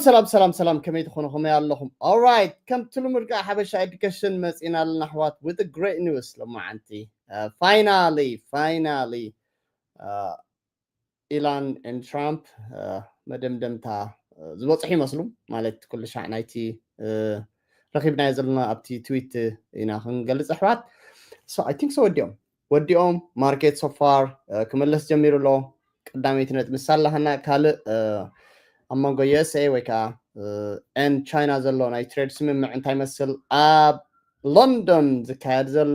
ሰላም ሰላም ሰላም፣ ከመይ ትኾኑ? ከመይ ኣለኹም? Alright፣ ከምቲ ልሙድ ከዓ ሓበሻ ኤዱኬሽን መፂና ኣለና ኣሕዋት with great news። ሎማዓንቲ finally finally ኢላን and ትራምፕ መደምደምታ ዝበፅሑ ይመስሉ። ማለት ኩሉ ሻዕ ናይቲ ረኺብናዮ ዘለና ኣብቲ ትዊት ኢና ክንገልፅ ኣሕዋት። So I think so ወዲኦም ወዲኦም ማርኬት so far ክምለስ ጀሚሩ ኣሎ። ቀዳመይቲ ነጥቢ ንሳ ኣለሃና። ካልእ ኣብ መንጎ USA ወይ ከዓ and ቻይና ዘሎ ናይ ትሬድ ስምምዕ እንታይ ይመስል? ኣብ ሎንዶን ዝካየድ ዘሎ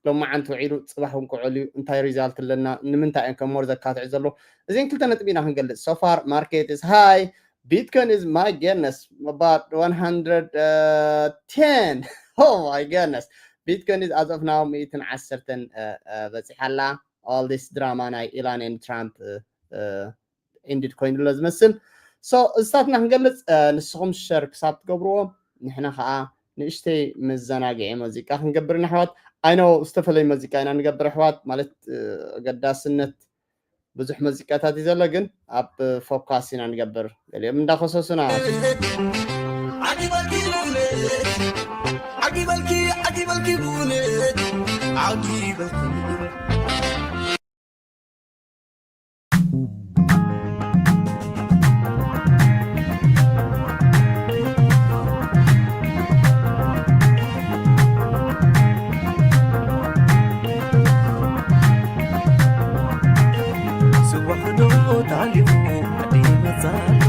ሎማዓንቲ ውዒሉ ፅባሕ እውን ክውዕል እዩ። እንታይ ሪዛልት ኣለና? ንምንታይ እዮም ከም ሞር ዘካትዑ ዘሎ? እዚን ክልተ ነጥቢ ኢና ክንገልፅ። So far market is high. Bitcoin is, my goodness, about one hundred ten. Oh my goodness. Bitcoin is as of now ሚእትን ዓሰርተን በፂሓ ኣላ። All this drama ናይ ኢላን and ትራምፕ ኢንድድ ኮይኑ ኣሎ ዝመስል። So እዚታትና ክንገልፅ፣ ንስኹም ሸር ክሳብ ትገብርዎ ንሕና ከዓ ንእሽተይ መዘናግዒ ሙዚቃ ክንገብር ኢና ኣሕዋት። I know ዝተፈለየ ሙዚቃ ኢና ንገብር ኣሕዋት፣ ማለት ኣገዳስነት ብዙሕ ሙዚቃታት እዩ ዘሎ፣ ግን ኣብ ፎካስ ኢና ንገብር። ገሊኦም እንዳኸሰሱና። ዓጊበልኪ ብእውነት፣ ዓጊበልኪ፣ ዓጊበልኪ ብእውነት፣ ዓጊበልኪ። ስዋ ክዶ ታሊኹ ዓዲ ይመጽእ ኣሎ።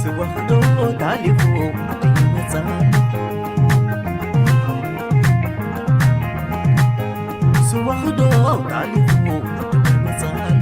ስዋ ክዶ ታሊኹ ዓዲ ይመጽእ ኣሎ። ስዋ ክዶ ታሊኹ ዓዲ ይመጽእ ኣሎ።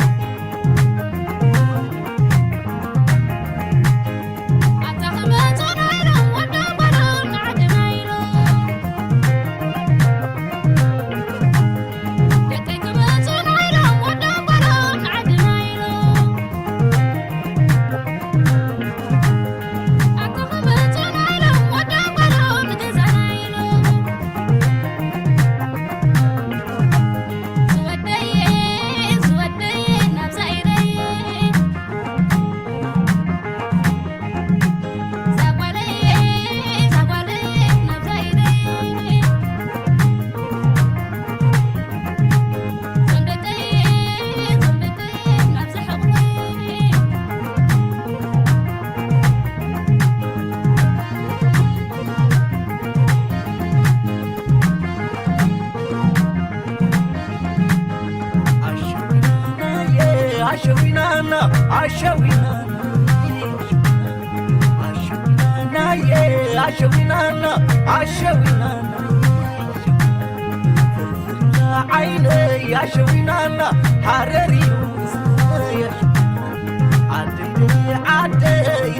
ኣሸዊናና ኣሸዊናና ኣሸዊናና ኣሸዊናና ኣሸዊናና ዓይነይ ኣሸዊናና ሃረር እዩ ዓደይ ዓደይ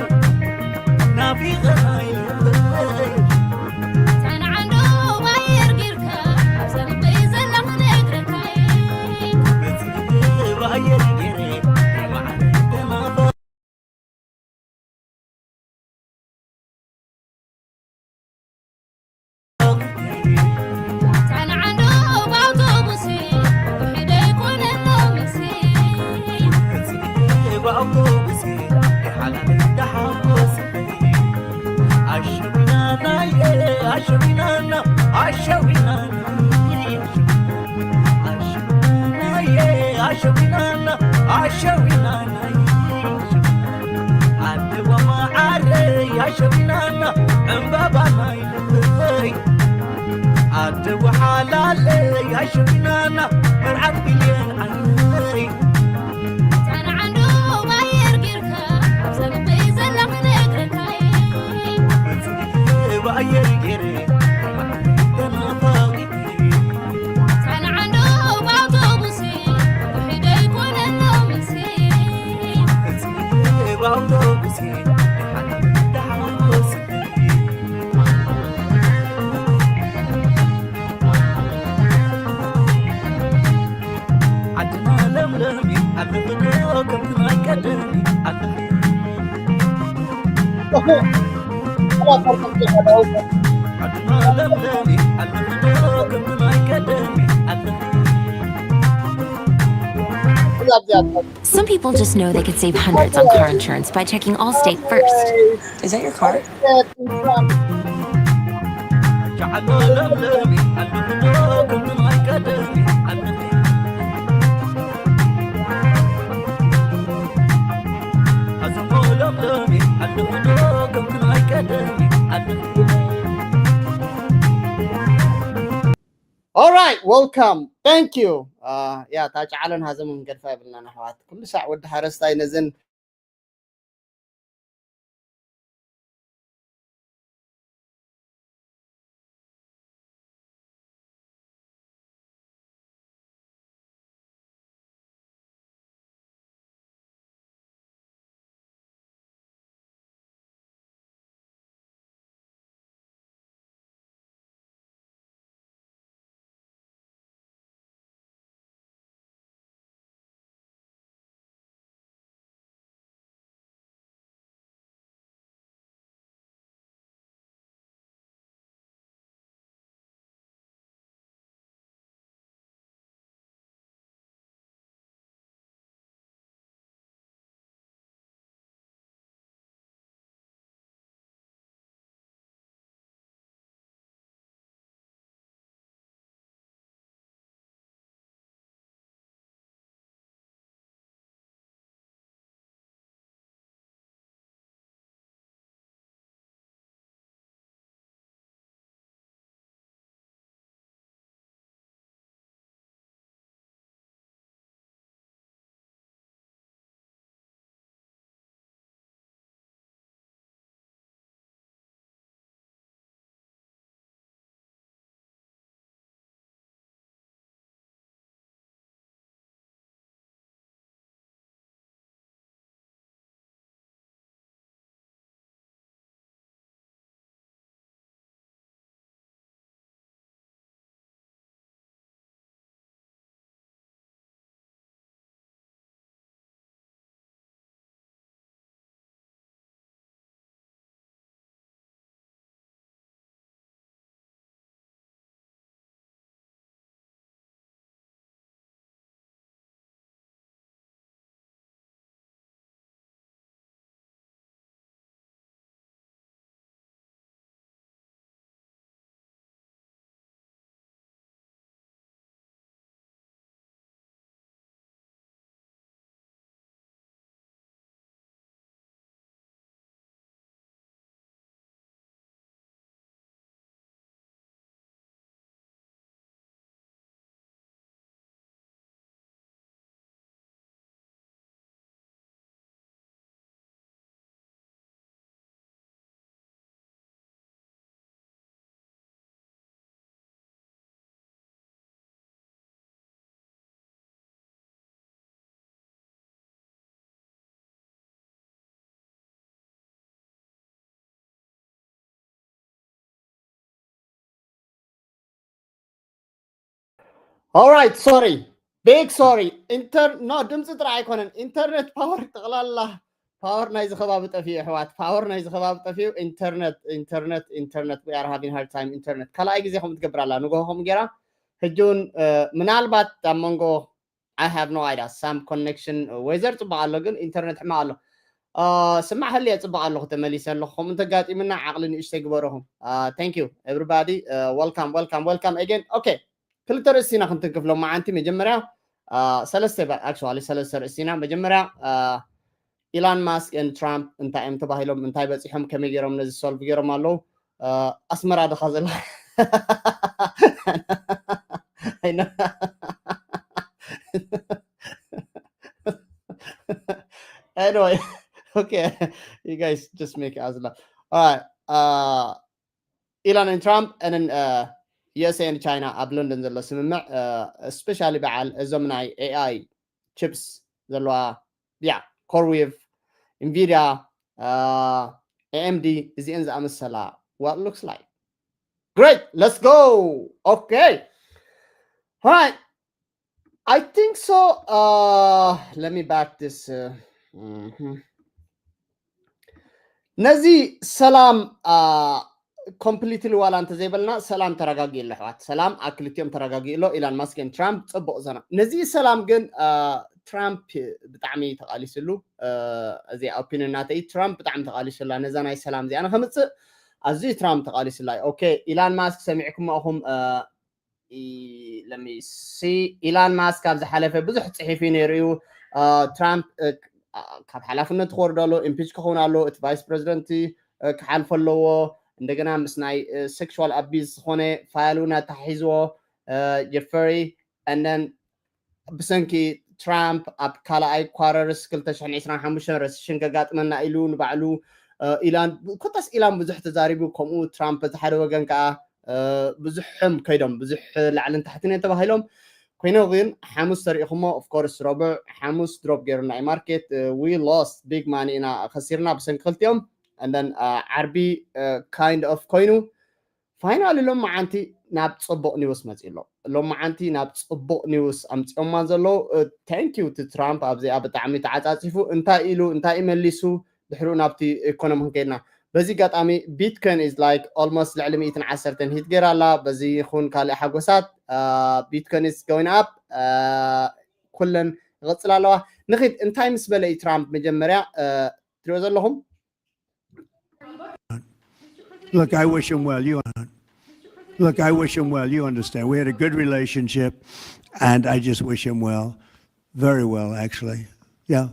ናፊቐናይ ኣሸዊናና ኣደዋ ማዓረይ ኣሸዊናና ዕምባባ ናይ ልበይ ኣደዋ ሓላለይ ኣሸዊናና መርዓት ብሌን ዓይነይ Some people just know they could save hundreds on car insurance by checking Allstate first. Is that your car? All right, welcome. Thank you. Uh, yeah, ታጫዓለን ሃዘሙን ገድፋ የብልናን ኣሕዋት። ኩሉ ሳዕ ወዲ ሓረስታይ ነዘን Alright, sorry, big sorry. Inter no ድምፂ ጥራሕ ኣይኮነን፣ ኢንተርኔት ፓወር፣ ጠቕላላ ፓወር ናይዚ ከባቢ ጠፊኡ ኣሕዋት፣ ፓወር ናይዚ ከባቢ ጠፊኡ። ኢንተርኔት ኢንተርኔት ኢንተርኔት፣ we are having hard time ኢንተርኔት። ካልኣይ ግዜ ከምኡ ትገብር ኣላ፣ ንጎሆ ከምኡ ገይራ። ሕጂ እውን ምናልባት ኣብ መንጎ I have no idea፣ some connection። ዌዘር ፅቡቅ ኣሎ ግን ኢንተርኔት ሕማቅ ኣሎ። ስማዕ፣ ህልየ ፅቡቅ ኣለኹ፣ ተመሊሰ ኣለኹ። ከምኡ እንተጋጢምና ዓቕሊ ንእሽተይ ግበረኹም። Thank you everybody። Welcome welcome welcome again። Okay፣ ክልተ ርእስቲ ኢና ክንትንክፍ ሎማዓንቲ። መጀመርያ ሰለስተ፣ actually ሰለስተ ርእስቲ ኢና። መጀመርያ ኢላን ማስክ and ትራምፕ እንታይ እዮም ተባሂሎም፣ እንታይ በፂሖም፣ ከመይ ገይሮም ነዚ ሶልቭ ገይሮም ኣለዉ? ኣስመራ ድኻ ዘላ? Anyway, okay, you guys just make us laugh. All right, uh, Elon and Trump and then uh, U S A and China ኣብ ለንደን ዘሎ ስምምዕ፣ especially በዓል እዞም ናይ A I chips ዘለዋ፣ yeah, CoreWeave፣ Nvidia፣ uh, A M D፣ እዚአን ዝኣመሰላ። What looks like great. Let's go. Okay. All right. I think so. Uh, let me back this. Uh, mhm. ነዚ ሰላም፣ uh, ኮምፕሊትሊ ዋላ እንተዘይበልና ሰላም ተረጋጊ ኣሎ ኣሕዋት፣ ሰላም ኣብ ክልቲኦም ተረጋጊ ኣሎ። ኢላን ማስክ ን ትራምፕ ጽቡቕ ዘና። ነዚ ሰላም ግን ትራምፕ ብጣዕሚ ተቓሊስሉ። እዚ ኦፒኒን ናተይ፣ ትራምፕ ብጣዕሚ ተቓሊስላ ነዛ ናይ ሰላም እዚኣ ንኸምጽእ ኣዝዩ ትራምፕ ተቓሊስላ። ኦኬ፣ ኢላን ማስክ ሰሚዕኩሞ ኢኹም። ለሚሲ ኢላን ማስክ ኣብ ዝሓለፈ ብዙሕ ጽሒፍ እዩ ነይሩ እዩ። ትራምፕ ካብ ሓላፍነት ክወርዶ ኣሎ፣ ኢምፒች ክኸውን ኣሎ፣ እቲ ቫይስ ፕሬዚደንት ክሓልፎ ኣለዎ። እንደገና ምስ ናይ ሴክሹዋል ኣቢዝ ዝኾነ ፋይል እውን ኣተሓሒዝዎ ጀፈሪ። And then ብሰንኪ ትራምፕ ኣብ ካልኣይ ኳረርስ ክልተ ሽሕን ዕስራን ሓሙሽተን ረሲሽን ከጋጥመና ኢሉ ንባዕሉ ኢላን፣ ኮታስ ኢላን ብዙሕ ተዛሪቡ። ከምኡ ትራምፕ በዚ ሓደ ወገን ከዓ ብዙሕም ከይዶም፣ ብዙሕ ላዕልን ታሕትን እዮም ተባሂሎም። ኮይኑ ግን ሓሙስ ተሪኢኹሞ፣ ኦፍኮርስ ረቡዕ ሓሙስ ድሮፕ ገይሩ ናይ ማርኬት፣ ዊ ሎስት ቢግ ማኒ ኢና ከሲርና ብሰንኪ ክልቲኦም። And then ዓርቢ ካይንድ ኦፍ ኮይኑ ፋይናሊ ሎም መዓንቲ ናብ ጽቡቕ ኒውስ መጺ ኣሎ። ሎም መዓንቲ ናብ ጽቡቕ ኒውስ ኣምጺኦማ ዘለዉ። ታንክ ዩ ቱ ትራምፕ ኣብዚኣ ብጣዕሚ ተዓጻጺፉ። እንታይ ኢሉ እንታይ መሊሱ ድሕሪኡ ናብቲ ኢኮኖሚ ክንከይድና። በዚ ኣጋጣሚ ቢትኮይን is like almost ልዕሊ ሚእትን ዓሰርተን ሂት ገይራ ኣላ። በዚ ይኹን ካልእ ሓጎሳት ቢትኮይን is going up። ኩለን ይቕጽል ኣለዋ። ንኺድ እንታይ ምስ በለ እዩ ትራምፕ መጀመርያ ትሪኦ ዘለኹም? Look, I wish him well. You look, I wish him well. You understand. We had a good relationship, and I just wish him well, very well, actually. Yeah.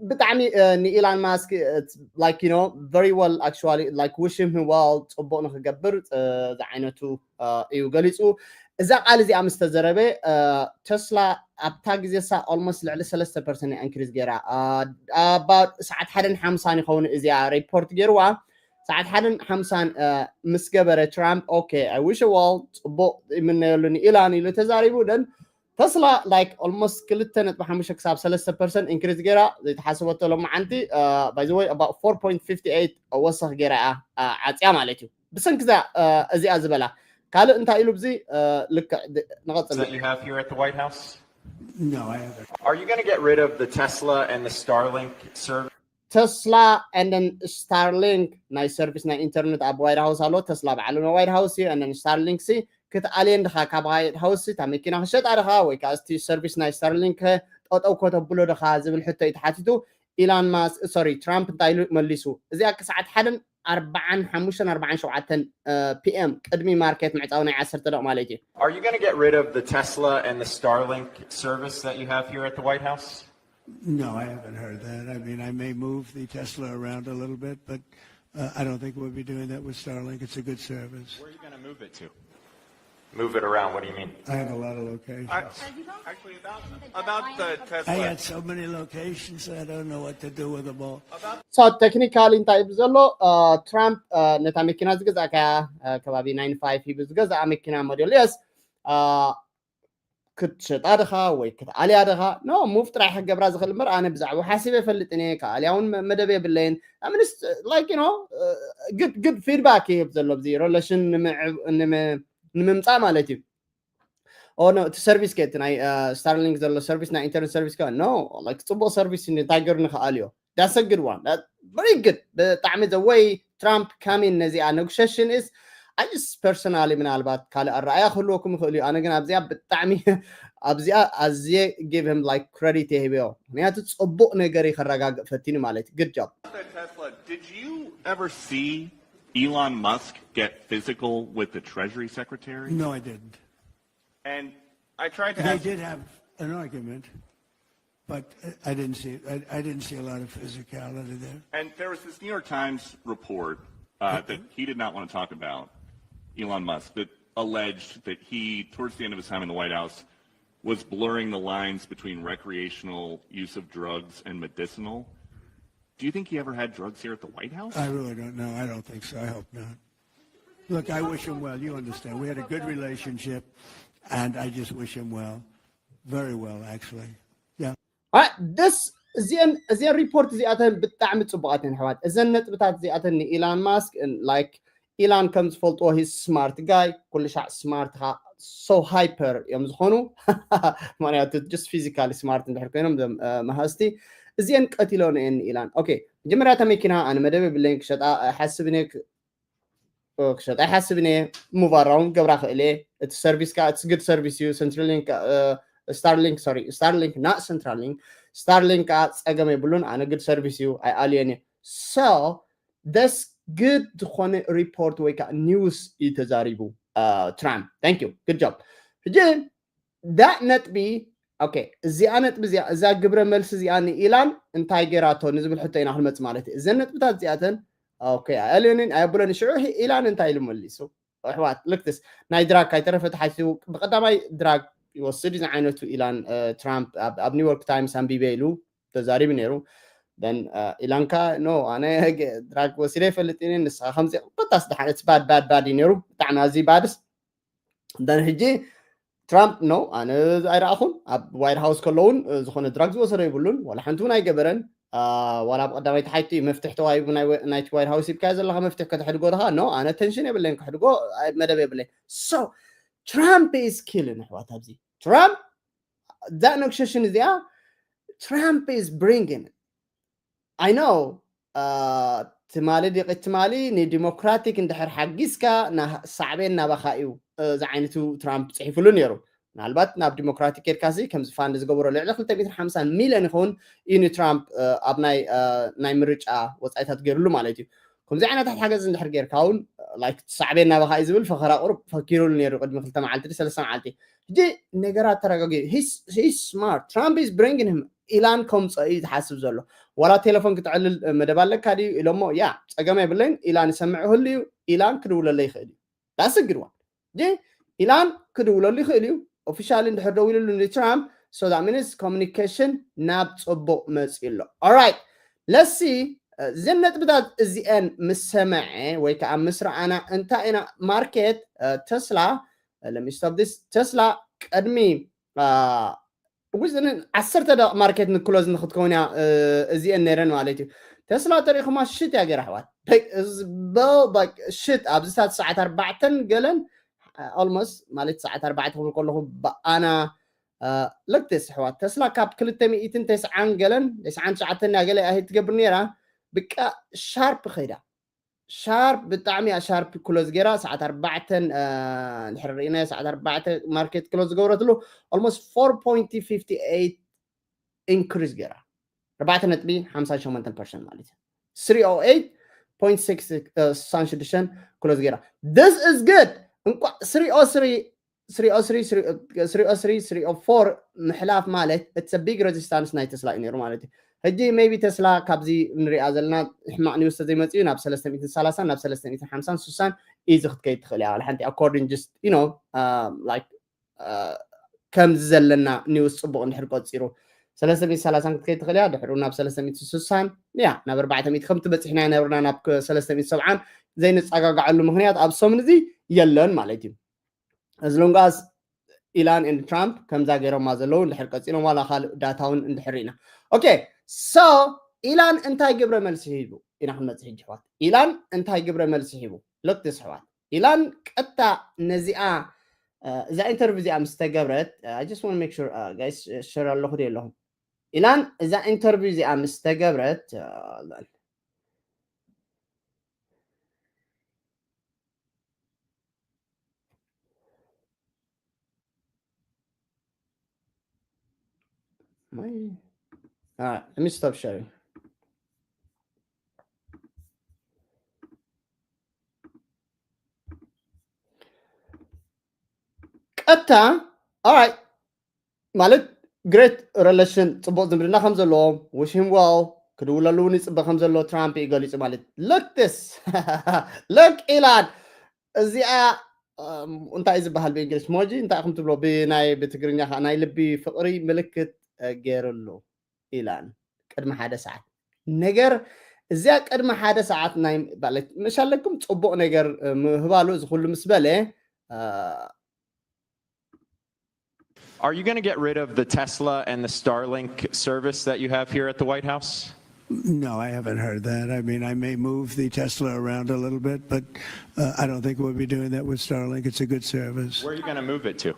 ብጣዕሚ ንኢላን ማስክ like you know very well actually like wish him well ጽቡቕ ንክገብር ዝዓይነቱ እዩ ገሊፁ። እዛ ቃል እዚኣ ምስ ተዘረበ ተስላ ኣብታ ግዜ ሳ almost ልዕሊ ሰለስተ ፐርሰንት ኢንክሪዝ ገይራ። ሰዓት ሓደን ሓምሳን ይኸውን እዚኣ ሪፖርት ገይርዋ። ሰዓት ሓደን ሓምሳን ምስ ገበረ ትራምፕ okay I wish well ጽቡቕ ይምነየሉ ንኢላን ኢሉ ተዛሪቡ። ደን ተስላ like almost ክልተ ነጥቢ ሓሙሽተ ክሳብ ሰለስተ ፐርሰንት ኢንክሪዝ ገይራ ዘይተሓሰበቶ ሎማዓንቲ by the way about four point fifty eight ወሰኽ ገይራ እያ ዓፅያ ማለት እዩ። ብሰንኪ እዚኣ ዝበላ ካልእ እንታይ ኢሉ ብዚ ልክዕ ንቐፅል። That you have here at the White House? No, I haven't. Are you going to get rid of the Tesla and the Starlink service? ተስላ and then ስታርሊንክ ናይ ሰርቪስ ናይ ኢንተርኔት ኣብ ዋይት ሃውስ ኣሎ። ተስላ ባዕሉ ናይ ዋይት ሃውስ እዩ። And then ስታርሊንክ ሲ ክትኣልየን ድኻ ካብ ዋይት ሃውስ እታ መኪና ክሸጣ ድኻ ወይ ከዓ እቲ ሰርቪስ ናይ ስታርሊንክ ጠጠው ከተብሎ ድኻ ዝብል ሕቶ እዩ ተሓቲቱ። ኢላን ማስክ ሶሪ ትራምፕ እንታይ ኢሉ መሊሱ? እዚኣ ክሰዓት ሓደን ኣርባዓን ሓሙሽተን ኣርባዓን ሸውዓተን ፒኤም ቅድሚ ማርኬት ምዕፃው ናይ ዓሰርተ ደቕ ማለት እዩ። Are you going to get rid of the Tesla and the Starlink service that you have here at the White House? No, I haven't heard that. I mean, I may move the Tesla around a little bit, but uh, I don't think we'll be doing that with Starlink. It's a good service. Where are you going to move it to? Move it around. What do you mean? I have a lot of locations. I, actually, about about the Tesla. I had so many locations, I don't know what to do with them all. So technically እንታይ ይብል ዘሎ ትራምፕ ነታ መኪና ዝገዛእካያ ከባቢ ናይን ፋይቭ ሂቡ ዝገዛኣ መኪና ሞዴል የስ ክትሸጣ ድኻ ወይ ክትኣልያ ድኻ ኖ ሙቭ ጥራሕ ክገብራ ዝኽእል እምበር ኣነ ብዛዕባ ሓሲበ ይፈልጥን እየ። ክኣልያ እውን መደብ የብለይን። ኣምንስ ላይክ ኖ ግድ ግድ ፊድባክ ይህብ ዘሎ ብዚ ሪሌሽን ንምምፃእ ማለት እዩ። ኦ ኖ እቲ ሰርቪስ ከ እቲ ናይ ስታርሊንክ ዘሎ ሰርቪስ ናይ ኢንተርኔት ሰርቪስ ከ ኖ ላይክ ፅቡቕ ሰርቪስ እንታይ ገይሩ ንክኣልዮ that's a good one very good ብጣዕሚ the way Trump coming ነዚኣ negotiation is I just personally ምናልባት ካልእ ኣረኣያ ክህልወኩም ይኽእል እዩ። ኣነ ግን ኣብዚኣ ብጣዕሚ ኣብዚኣ ኣዝየ give him like credit የህብዮ ምክንያቱ ፅቡቕ ነገር እዩ ከረጋግእ ፈቲኑ ማለት እዩ። Good job። Tesla, did you ever see Elon Musk get physical with the Treasury Secretary? No, I didn't. And I tried to They ask. did have an argument, but I didn't see I, I didn't see a lot of physicality there. And there was this New York Times report uh, that he did not want to talk about, Elon Musk, that alleged that he, towards the end of his time in the White House, was blurring the lines between recreational use of drugs and medicinal. Do you think he ever had drugs here at the White House? I really don't know. I don't think so. I hope not. Look, I wish him well. You understand. We had a good relationship, and I just wish him well. Very well, actually. Yeah. ደስ እዚአን እዚአን ሪፖርት እዚኣተን ብጣዕሚ ፅቡቃት እየን ኣሕዋት። እዘን ነጥብታት እዚኣተን ንኢላን ማስክ like ኢላን ከም ዝፈልጥዎ he's smart guy ኩሉ ሻዕ smart ኻ so hyper እዮም ዝኾኑ ምክንያቱ just physically smart እንድሕር ኮይኖም እዞም መሃዝቲ እዚአን ቀቲሎን እየን ኢላን። ኦኬ፣ መጀመርያ እታ መኪና ኣነ መደብ የብለይን፣ ክሸጣ ኣይሓስብን እየ፣ ክ- ክሸጣ ኣይሓስብን እየ። ሙቭ ኣራውንድ ገብራ ክእል እየ። እቲ ሰርቪስ ከዓ it's good service እዩ። Centrelink, Starlink, sorry, Starlink, not Centrelink, Starlink ከዓ ፀገም የብሉን። ኣነ good service እዩ፣ ኣይኣልዮን እየ። So that's good ዝኾነ ሪፖርት ወይ ከዓ ኒውስ እዩ ተዛሪቡ ትራምፕ። Thank you, good job። ሕጂ that ነጥቢ፣ ኦኬ፣ እዚኣ ነጥቢ እዚኣ፣ እዛ ግብረ መልሲ እዚኣ ንኢላን እንታይ ገይራቶ ንዝብል ሕቶ ኢና ክንመፅ ማለት እዩ። እዘን ነጥብታት እዚኣተን ኦኬ፣ ኣየልዮንን ኣየብሎን። ሽዑ ሂ- ኢላን እንታይ ኢሉ መሊሱ? ኣሕዋት ልክትስ ናይ ድራግ ካይተረፈ ተሓሲቡ ብቀዳማይ ድራግ ይወስድ እዚ ዓይነቱ ኢላን ትራምፕ ኣብ ኒውዮርክ ታይምስ ኣንቢበ ኢሉ ተዛሪቡ ነይሩ። ን ኢላንካ ኖ ኣነ ድራግ ወሲደ ይፈልጥ ኒ ንስኻ ከምዚ በታስ ደሓን እቲ ባድ ባድ ባድ እዩ ነይሩ። ብጣዕሚ ኣዝዩ ባድስ ን ሕጂ ትራምፕ ኖ ኣነ ኣይረኣኹን። ኣብ ዋይት ሃውስ ከለውን ዝኾነ ድራግ ዝወሰደ ይብሉን ዋላ ሓንቲ እውን ኣይገበረን። ዋላ ኣብ ቀዳማይ ተሓይቱ እዩ መፍትሒ ተዋሂቡ ናይቲ ዋይት ሃውስ ይብካዮ ዘለካ መፍትሒ ከተሕድጎ ደኻ ኖ ኣነ ተንሽን የብለይን ከሕድጎ መደብ የብለይ። So ትራምፕ is killing ኣሕዋት ኣብዚ ትራምፕ እዛ ነግሸሽን እዚኣ ትራምፕ is bringing I know ትማሊ ድቂ ትማሊ ንዲሞክራቲክ እንድሕር ሓጊዝካ ሳዕቤን ናባኻ እዩ። እዚ ዓይነቱ ትራምፕ ፅሒፉሉ ነይሩ። ምናልባት ናብ ዲሞክራቲክ ኬድካ ሲ ከምዚ ፋንድ ዝገበሮ ልዕሊ ክልተ ሚእትን ሓምሳን ሚልዮን ይኸውን እዩ ንትራምፕ ኣብ ናይ ናይ ምርጫ ወፃኢታት ገይሩሉ ማለት እዩ። ከምዚ ዓይነታት ሓገዝ እንድሕር ጌርካ እውን ላይክ ሳዕቤን ናባኻ እዩ ዝብል ፈኸራ ቁሩብ ፈኪሩሉ ነይሩ ቅድሚ ክልተ መዓልቲ ሰለስተ መዓልቲ። ሕጂ ነገራት ተረጋጊ smart ትራምፕ is bringing him ኢላን ከምፀ እዩ ዝሓስብ ዘሎ። ዋላ ቴሌፎን ክትዕልል መደብ ኣለካ ድዩ ኢሎሞ ያ ፀገም የብለይን። ኢላን ይሰምዕ ህሉ እዩ። ኢላን ክድውለለ ይኽእል እዩ። ዳስግድዋ ኢላን ክድውለሉ ይኽእል እዩ። ኦፊሻሊ እንድሕር ደዊልሉ ንትራምፕ so that means communication ናብ ፅቡቅ መፅኡ ኣሎ። Alright let's see እዘን ነጥብታት እዚአን ምስ ሰምዐ ወይ ከዓ ምስ ረኣና እንታይ ኢና ማርኬት ተስላ let me stop this ተስላ ቅድሚ ውዝን ዓሰርተ ደቂ ማርኬት ንክሎዝ ንክትከውን እያ እዚአን ነይረን ማለት እዩ። ተስላ ተሪኢኹማ ሽት እያ ገይራ ኣሕዋት ሽት ኣብዚ ሰዓት ሰዓት ኣርባዕተን ገለን almost ማለት ሰዓት ኣርባዕተ ክብል ከለኹ ብኣና ለክቴስ ኣሕዋት ተስላ ካብ ክልተ ሚእትን ተስዓን ገለን ተስዓን ትሽዓተን እያ ገለ ኣሂ ትገብር ነይራ ብቃ ሻርፕ ኸይዳ ሻርፕ ብጣዕሚ እያ ሻርፕ ክሎዝ ገይራ ሰዓት ኣርባዕተን ድሕሪ ርኢና ሰዓት ኣርባዕተ ማርኬት ክሎዝ ዝገበረትሉ almost four point fifty eight increase ገይራ ኣርባዕተ ነጥቢ ሓምሳ ሸሞንተ ፐርሰንት ማለት እዩ። three oh eight point six ስሳን ሽዱሽተን ክሎዝ ገይራ this is good እንቋ three oh three three oh three three oh three three oh four ምሕላፍ ማለት it's a big resistance ናይ ተስላ እዩ ነይሩ ማለት እዩ። ሕጂ maybe ተስላ ካብዚ ንሪኣ ዘለና ሕማቕ ኒውስ ተዘይመፅኡ ናብ ሰለስተ ሚእትን ሰላሳን ናብ ሰለስተ ሚእትን ሓምሳን ስሳን ኢዚ ክትከይድ ትኽእል እያ ሓንቲ according just you know like ከምዚ ዘለና ኒውስ ፅቡቅ እንድሕር ቆፂሩ ሰለስተ ሚእቲ ሰላሳን ክትከይድ ትኽእል እያ ድሕሩ ናብ ሰለስተ ሚእቲ ስሳን ያ ናብ ኣርባዕተ ሚእቲ ከምቲ በፂሕና ነብርና ናብ ሰለስተ ሚእቲ ሰብዓን ዘይንፀጋጋዐሉ ምክንያት ኣብ ሰሙን እዚ የለን ማለት እዩ። As long as ኢላን and ትራምፕ ከምዛ ገይሮማ ዘለዉ እንድሕር ቀፂሎም ዋላ ካልእ ዳታ እውን እንድሕር ኢና okay so ኢላን እንታይ ግብረ መልሲ ሂቡ ኢና ክንመፅእ ሕጂ ኣሕዋት ኢላን እንታይ ግብረ መልሲ ሂቡ look this ኣሕዋት ኢላን ቀጥታ ነዚኣ እዛ ኢንተርቪው እዚኣ ምስ ተገብረት I just want make sure guys share ኣለኹ ዶ ኣለኹም ኢላን እዛ ኢንተርቪው እዚኣ ምስ ተገብረት My, all right, let me stop sharing. ቀጥታ all right ማለት great relation ፅቡቅ ዝምድና ከም ዘለዎም wish him well ክድውለሉ እውን ይፅበ ከም ዘሎ ትራምፕ እዩ ገሊፁ ማለት look this look ኢላን እዚኣ እንታይ ዝበሃል ብእንግሊሽ ሞጂ እንታይ ኢኹም ትብሎ ብናይ ብትግርኛ ከዓ ናይ ልቢ ፍቅሪ ምልክት ገይርሉ ኢላን ቅድሚ ሓደ ሰዓት ነገር እዚኣ ቅድሚ ሓደ ሰዓት ናይ ማለት መሻለኩም ፅቡቅ ነገር ምህባሉ እዚ ኩሉ ምስ በለ Are you going to get rid of the Tesla and the Starlink service that you have here at the White House? No, I haven't heard that. I mean, I may move the Tesla around a little bit, but uh, I don't think we'll be doing that with Starlink. It's a good service. Where are you going to move it to?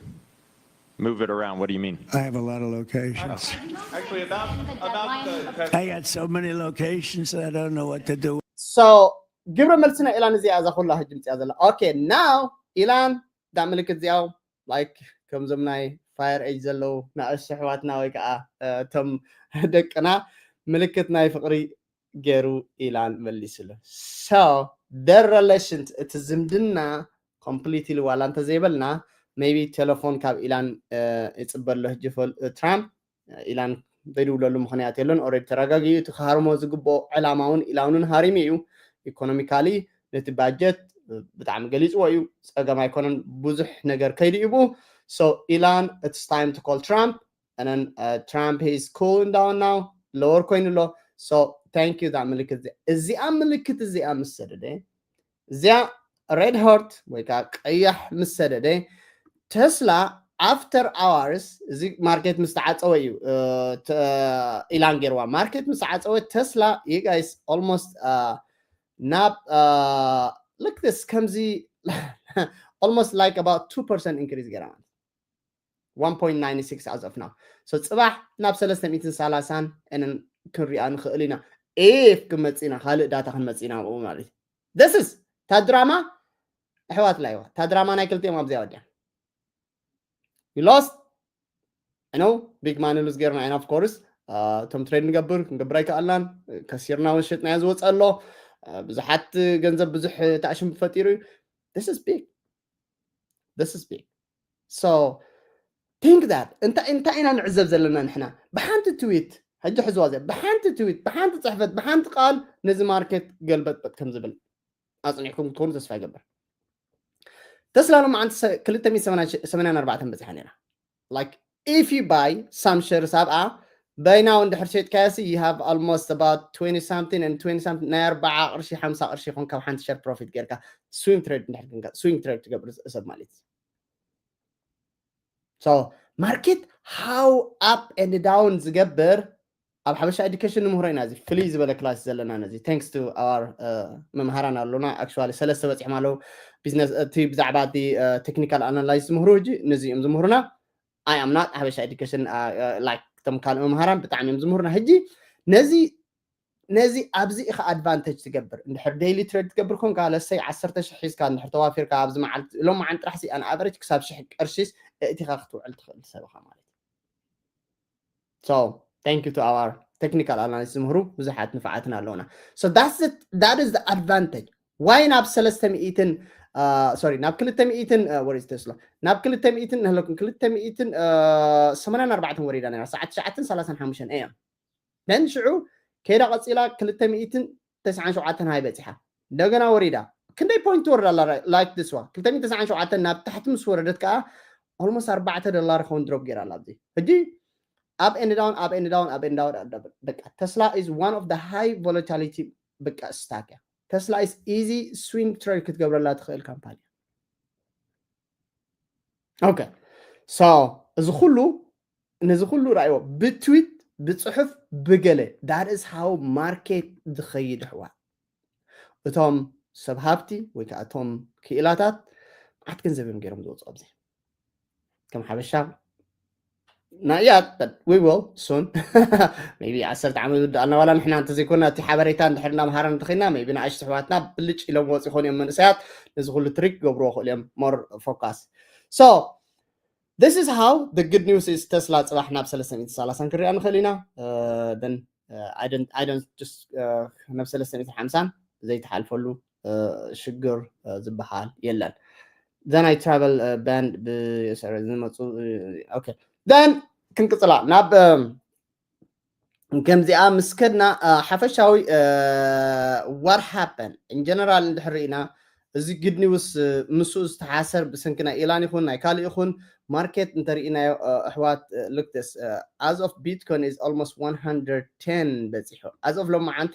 Move it around. What do you mean? I have a lot of locations. Actually, about about the I got so many locations that I don't know what to do. So ግብረ መልስና ኢላን እዚኣ እዛ ኩላ ሕጂ ምፅያ ዘላ። Okay, now ኢላን እዛ ምልክት እዚኣ like ከምዞም ናይ Fire Edge ዘለዉ ንኣሽቱ ኣሕዋትና ወይ ከዓ እቶም ደቅና ምልክት ናይ ፍቅሪ ገይሩ ኢላን መሊስሉ። So the relation እቲ ዝምድና completely ዋላ እንተዘይበልና maybe ቴሌፎን ካብ ኢላን ይፅበሎ ሕጂ ትራምፕ ኢላን ዘይድውለሉ ምክንያት የለን። Already ተረጋጊኡ እቲ ክሃርሞ ዝግብኦ ዕላማ እውን ኢላን እውን ሃሪሙ እዩ። Economically ነቲ ባጀት ብጣዕሚ ገሊፅዎ እዩ። ፀገም ኣይኮነን፣ ብዙሕ ነገር ከይዱ እዩ ብኡ። So ኢላን it's time to call Trump and then uh, Trump is cooling down now, lower ኮይኑ ኣሎ። So thank you እዛ ምልክት እዚኣ እዚኣ ምልክት እዚኣ ምስ ሰደደ እዚኣ red heart ወይ ከዓ ቀያሕ ምስ ሰደደ ተስላ after hours እዚ ማርኬት ምስ ተዓፀወ እዩ ኢላን ገይርዋ። ማርኬት ምስ ተዓፀወ ተስላ you guys almost ናብ look this ከምዚ almost like about two percent increase ገይራ ማለት one point nine six as of now. So ፅባሕ ናብ ሰለስተ ሚእትን ሰላሳን ክንሪኣ ንኽእል ኢና። If ክንመፅእ ኢና ካልእ ዳታ ክንመፅእ ኢና ኣብኡ ማለት እዩ። This is ታድራማ ኣሕዋት ላይዋ ታድራማ ናይ ክልቲኦም ኣብዚኣ ወዲያ you lost I know big money lose ገይርና ኢና of course እቶም ትሬድ ንገብር ክንገብር ኣይከኣልናን ከሲርና እውን ሸጥናዮ ዝወፀ ኣሎ ብዙሓት ገንዘብ ብዙሕ ታሽም ፈጢሩ እዩ this is big this is big so think that እንታይ እንታይ ኢና ንዕዘብ ዘለና ንሕና ብሓንቲ ትዊት ሕጂ ሕዝዋ ዘ ብሓንቲ ትዊት ብሓንቲ ፅሕፈት ብሓንቲ ቃል ነዚ ማርኬት ገልበጥበጥ ከም ዝብል ኣፅኒዕኩም ክትኮኑ ተስፋ ይገብር ተስላ ሎማዓንቲ ክልተ ሚእትን ሰማንያን ኣርባዕተን በፂሓ ነይራ like if you buy some shares ኣብኣ by now እንድሕር ሸጥካዮ ሲ you have almost about twenty something and twenty something ናይ ኣርባዓ ቅርሺ ሓምሳ ቅርሺ ይኹን ካብ ሓንቲ ሸር ፕሮፊት ጌርካ swing trade እንድሕር ኮንካ swing trade ትገብር ሰብ ማለት እዩ so market how up and down ዝገብር ኣብ ሓበሻ education ንምህሮ ኢና እዚ ፍልይ ዝበለ ክላስ ዘለና ነዚ thanks to our መምሃራን ኣሎና actually ሰለስተ በፂሖም ኣለዉ business እቲ ብዛዕባ እቲ technical analysis ዝምህሩ ሕጂ ነዚ እዮም ዝምህሩና I am not ሓበሻ education like እቶም ካልእ መምሃራን ብጣዕሚ እዮም ዝምህሩና ሕጂ ነዚ ነዚ ኣብዚ ኢኻ advantage ትገብር እንድሕር daily trade ትገብር ኮንካ let's say ዓሰርተ ሽሕ ሒዝካ እንድሕር ተዋፊርካ ኣብዚ መዓልቲ ሎም መዓልቲ ጥራሕ ሲ an average ክሳብ ሽሕ ቅርሺስ እእቲኻ ክትውዕል ትኽእል ሰብ ኢኻ ማለት እዩ so thank you to our technical analysis ዝምህሩ ብዙሓት ንፍዓትን ኣለውና so that's it that is the advantage why ናብ ሰለስተ ሚእትን sorry ናብ ክልተ ሚእትን what is Tesla ናብ ክልተ ሚእትን ንህለኩም ክልተ ሚእትን ሰማንያን ኣርባዕተን ወሪዳ ነራ ሰዓት ትሽዓተን ሰላሳን ሓሙሽተን እዮም then ሽዑ ከይዳ ቀፂላ ክልተ ሚእትን ተስዓን ሸውዓተን ሃይ በፂሓ እንደገና ወሪዳ ክንደይ point ትወርድ ኣላ like this one ክልተ ሚእትን ተስዓን ሸውዓተን ናብ ታሕቲ ምስ ወረደት ከዓ almost ኣርባዕተ ዶላር ክኸውን ድሮፕ ገይራ ኣላ ኣብዚ ሕጂ up and down up and down up and down በቃ Tesla is one of the high volatility በቃ stock እያ Tesla is easy swing trade ክትገብረላ ትኽእል ካምፓኒ okay so እዚ ኩሉ ነዚ ኩሉ ራእይዎ ብትዊት ብፅሑፍ ብገለ that is how market ዝኸይድ ኣሕዋት እቶም ሰብ ሃብቲ ወይ ከዓ እቶም ክኢላታት መዓት ገንዘብ እዮም ገይሮም ዝወፁ ኣብዚ ከም ሓበሻ not yet but we will soon maybe ዓሰርተ ዓመት ዝወድኣልና ዋላ ንሕና እንተዘይኮና እቲ ሓበሬታ እንድሕር እናምሃረ እንተኸይና maybe ንኣሽቱ ኣሕዋትና ብልጭ ኢሎም ወፂ ይኾኑ እዮም መንእሰያት ነዚ ኩሉ ትሪክ ክገብርዎ ክእሉ እዮም more focus so this is how the good news is Tesla ፅባሕ ናብ ሰለስተ ሚእትን ሰላሳን ክንሪኣ ንኽእል ኢና then I don't I don't just ናብ ሰለስተ ሚእትን ሓምሳን ዘይተሓልፈሉ ሽግር ዝበሃል የለን then I travel ban ዝመፁ okay then ክንቅፅላ ናብ ከምዚኣ ምስ ከድና ሓፈሻዊ what happen in general እንድሕር ርኢና እዚ good news ምስ ዝተሓሰር ብሰንኪ ናይ ኢላን ይኹን ናይ ካልእ ይኹን ማርኬት እንተርኢናዮ ኣሕዋት look this as of Bitcoin is almost one hundred ten በፂሑ as of ሎማዓንቲ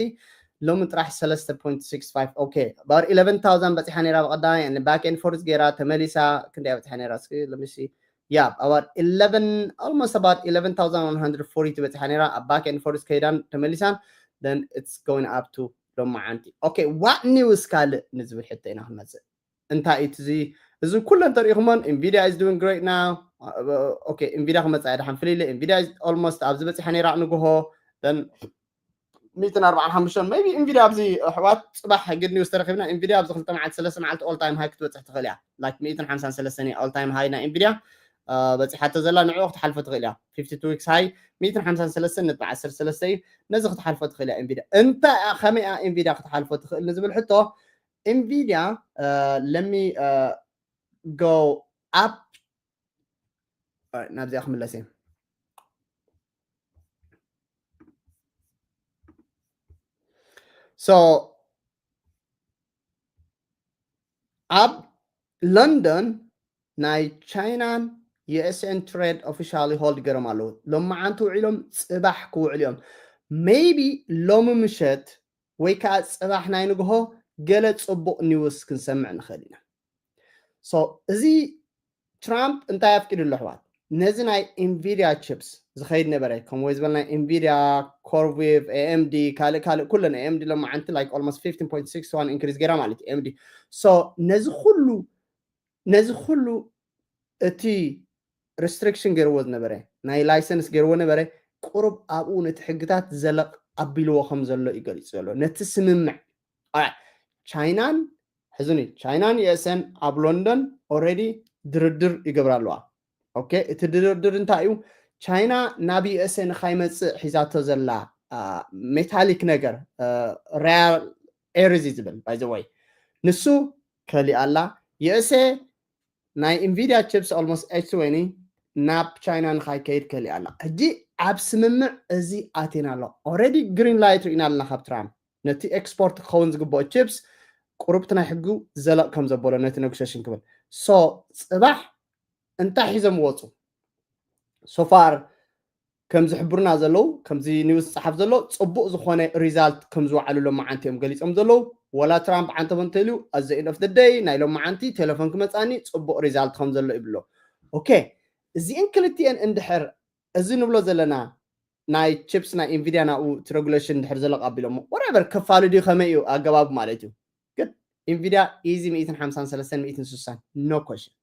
ሎሚ ጥራሕ ሰለስተ point six five okay about eleven thousand በፂሓ ነይራ ብቀዳማይ and back and forth ገይራ ተመሊሳ ክንደይ በፂሓ ነይራ እስኪ let me see yeah about eleven almost about eleven thousand one hundred forty በፂሓ ነይራ ኣብ back and forth ከይዳን ተመሊሳን then it's going up to ሎማዓንቲ okay what news ካልእ ንዝብል ሕቶ ኢና ክንመፅእ እንታይ እዩ እዚ እዚ ኩለን ተሪኢኹሞን Nvidia is doing great now okay, Nvidia ክመጻ እያ ድሓን ፍልይ ኢለ። Nvidia almost ኣብዚ በጺሓ ነይራ ንግሆ፣ then ሚእትን ኣርባዓን ሓሙሽተን። Maybe Nvidia ኣብዚ ኣሕዋት ጽባሕ good news ተረኺብና፣ Nvidia ኣብዚ ክልተ መዓልቲ ሰለስተ መዓልቲ all time high ክትበጽሕ ትኽእል እያ። Like ሚእትን ሓምሳን ሰለስተን all time high ናይ Nvidia በጺሓቶ ዘላ፣ ንዕኡ ክትሓልፎ ትኽእል እያ። Fifty two weeks high ሚእትን ሓምሳን ሰለስተን ነጥቢ ዓሰርተ ሰለስተ እዩ። ነዚ ክትሓልፎ ትኽእል እያ Nvidia። እንታይ እያ፣ ከመይ እያ Nvidia ክትሓልፎ ትኽእል ንዝብል ሕቶ፣ Nvidia let me go up። ናብዚኣ ክምለስ እየ። So ኣብ ለንደን ናይ ቻይናን ዩኤስኤን ትሬድ ኦፊሻሊ ሆልድ ገይሮም ኣለዉ። ሎማዓንቲ ውዒሎም ጽባሕ ክውዕሉ እዮም። Maybe ሎሚ ምሸት ወይ ከዓ ጽባሕ ናይ ንግሆ ገለ ጽቡቕ ኒውስ ክንሰምዕ ንኽእል ኢና። So እዚ ትራምፕ እንታይ ኣፍቂዱ ኣሎ ኣሕዋት? ነዚ ናይ Nvidia ቺፕስ ዝኸይድ ነበረ፣ ከምኡ ወይ ዝበል ናይ Nvidia፣ ኮርቪቭ፣ ኤኤምዲ፣ ካልእ ካልእ ኩለን ኤኤምዲ ሎማዓንቲ like almost fifteen point six one increase ገይራ ማለት እዩ ኤኤምዲ። So ነዚ ኩሉ ነዚ ኩሉ እቲ ሪስትሪክሽን ገይርዎ ዝነበረ፣ ናይ ላይሰንስ ገይርዎ ነበረ፣ ቁሩብ ኣብኡ ነቲ ሕግታት ዘለቕ ኣቢልዎ ከም ዘሎ እዩ ገሊጹ ዘሎ። ነቲ ስምምዕ፣ ቻይናን፣ ሕዝኒ፣ ቻይናን ዩኤስኤን ኣብ ሎንደን ኦልሬዲ ድርድር ይገብራ ኣለዋ። ኦኬ፣ እቲ ድርድር እንታይ እዩ? ቻይና ናብ ዩኤስኤ ንካይመጽእ ሒዛቶ ዘላ ሜታሊክ ነገር፣ ሬር ኤርዝ ዝብል ባይ ዘ ወይ፣ ንሱ ከሊኣ ኣላ። ዩኤስኤ ናይ Nvidia ቺፕስ almost ኤች ትዌንቲ ናብ ቻይና ንካይከይድ ከሊኣ ኣላ። ሕጂ ኣብ ስምምዕ እዚ ኣቴና ኣሎ። ኦልሬዲ ግሪን ላይት ርኢና ኣለና ካብ ትራምፕ፣ ነቲ ኤክስፖርት ክኸውን ዝግብኦ ቺፕስ ቁሩብ እቲ ናይ ሕጉ ዘለቕ ከም ዘበሎ ነቲ ኔጎሽሽን ክብል። So ጽባሕ እንታይ ሒዞም ወፁ? ሶፋር ከም ዝሕብሩና ዘለዉ፣ ከምዚ ኒውስ ዝፀሓፍ ዘሎ፣ ፅቡቕ ዝኾነ ሪዛልት ከም ዝወዓሉ ሎማዓንቲ እዮም ገሊፆም ዘለዉ። ወላ ትራምፕ ዓንተቦ እንተልዩ፣ at the end of the day ናይ ሎማዓንቲ ቴሌፎን ክመፃኒ ፅቡቕ ሪዛልት ከም ዘሎ ይብሎ። ኦኬ፣ እዚአን ክልቲአን እንድሕር እዚ ንብሎ ዘለና ናይ ቺፕስ ናይ ኢንቪድያ ናብኡ እቲ ሬጉሌሽን እንድሕር ዘለቕ ኣቢሎሞ፣ ወራቨር ክፋሉ ድዩ ከመይ እዩ ኣገባቡ ማለት እዩ። ግን ኢንቪድያ ኢዚ ሚእትን ሓምሳን ሰለስተን ሚእትን ስሳን፣ no question።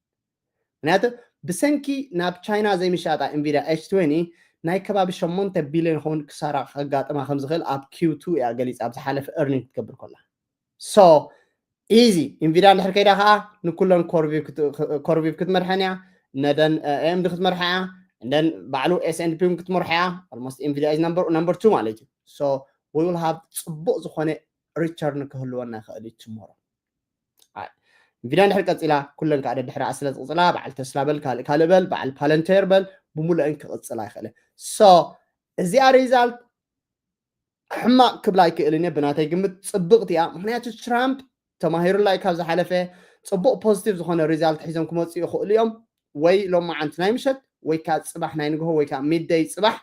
ምክንያቱ ብሰንኪ ናብ ቻይና ዘይምሻጣ ኢንቪድያ ኤች ትዌንቲ ናይ ከባቢ ሸሞንተ ቢልዮን ኸውን ክሳራ ከጋጥማ ከም ዝኽእል ኣብ ኪው ቱ እያ ገሊጻ፣ ኣብ ዝሓለፈ ኤርኒንግ ክትገብር ከላ። So ኢዚ ኢንቪድያ እንድሕር ከይዳ ከዓ ንኩለን ኮርቪቭ ክትመርሐን እያ፣ ነደን ኤኤምዲ ክትመርሐ እያ፣ እንደን ባዕሉ ኤስኤንፒ እውን ክትመርሐ እያ። Almost ኢንቪድያ is number number two ማለት እዩ። So we will have ፅቡቕ ዝኾነ ሪተርን ክህልወና ይኽእል እዩ ቱሞሮ። ኢንቪድያ እንድሕር ቀፂላ፣ ኩለን ከዓ ደድሕሪኣ ስለ ዝቕፅላ፣ በዓል ተስላ በል፣ ካልእ ካልእ በል፣ በዓል ፓለንቴር በል፣ ብሙሉአን ክቕፅላ ይኽእል። So እዚኣ ሪዛልት ሕማቕ ክብላ ኣይክእልን እየ፣ ብናተይ ግምት ፅብቕቲ እያ። ምክንያቱ ትራምፕ ተማሂሩላ እዩ ካብ ዝሓለፈ። ፅቡቕ ፖዚቲቭ ዝኾነ ሪዛልት ሒዞም ክመፁ ይኽእሉ እዮም፣ ወይ ሎማዓንቲ ናይ ምሸት ወይ ከዓ ፅባሕ ናይ ንግሆ ወይ ከዓ ሚድደይ ፅባሕ